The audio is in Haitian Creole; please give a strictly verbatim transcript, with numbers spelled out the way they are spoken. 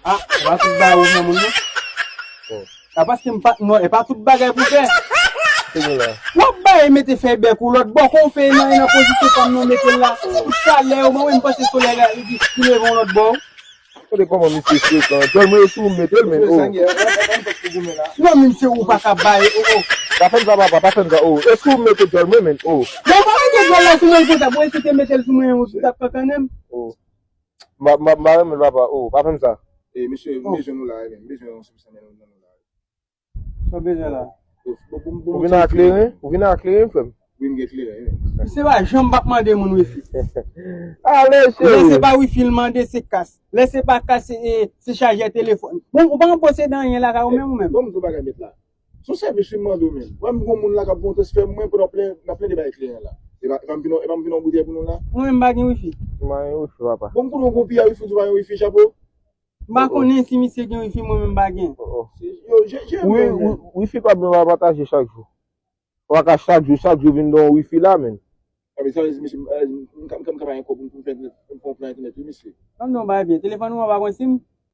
Ah, e pa tout bagay ou fè moun nan. A paske m pa, non, e pa tout bagay pou fè. Kounye la. W ap bay mete fè bèk ou lòt bò, kon w fè nan, nan pozisyon pa m nan mete l la. Talè yo, mwen, m panse solèy la, li, li leve yon lòt bò. Tande kòman misye frekan. Djòl mwen sou mete l, men, oh. Non, men se ou pa ka bay, oh, oh. Pa fè m sa, papa, pa fè m sa, oh. E sou mete djòl mwen, men, oh. Bon, pa mete djòl la sou mwen konsa, pou esite mete l sou mwen, ou sou tap kankannen m. Oh. M pa, m pa, m pa renmen l, papa, oh, pa fè m sa. E, mesye, m bezwen nou la, men, m bezwen yon sou sèmen nou la. Sa w bezwen la? Ou vin ak kleren? Ou vin ak kleren, frè m? Wi, m gen kleren, wi. Se pa janm p ap mande moun wifi. Ale, cheri. Lè se pa wifi l mande, se kas. Lè se pa kas, se, e, se chajè telefòn. Bon, ou pa an posede anyen lakay ou menm, ou menm? Bon, m di w bagay mèt la. Se yon sèvis wi m mande w menm. Wè m gon moun la k ap voye yon transfè mwen pandan plen, nan plen de bagay kleren la. E pa, e pa m vin, e pa m vin yon boutèy pou nou la? Mwen menm m pa gen wifi. M pa gen wifi, papa. Bon, m konnen w gon piyay wifi, ou di w pa gen wifi, chapo. M pa konnen si misye gen wifi, mwen menm m pa gen. Oh, oh. Yo, je, je, wi, wi, wifi pa byen pa pataje chak jou. Ou pa ka chak jou, chak jou vin don wifi la, men. A, men sa vle di, mesye, m, m, m, m ka bay kòb pou m fè, pou m fè yon plan entènèt, wi, mesye. Ban m di yon bagay byen. Telefòn ou an pa pran sim?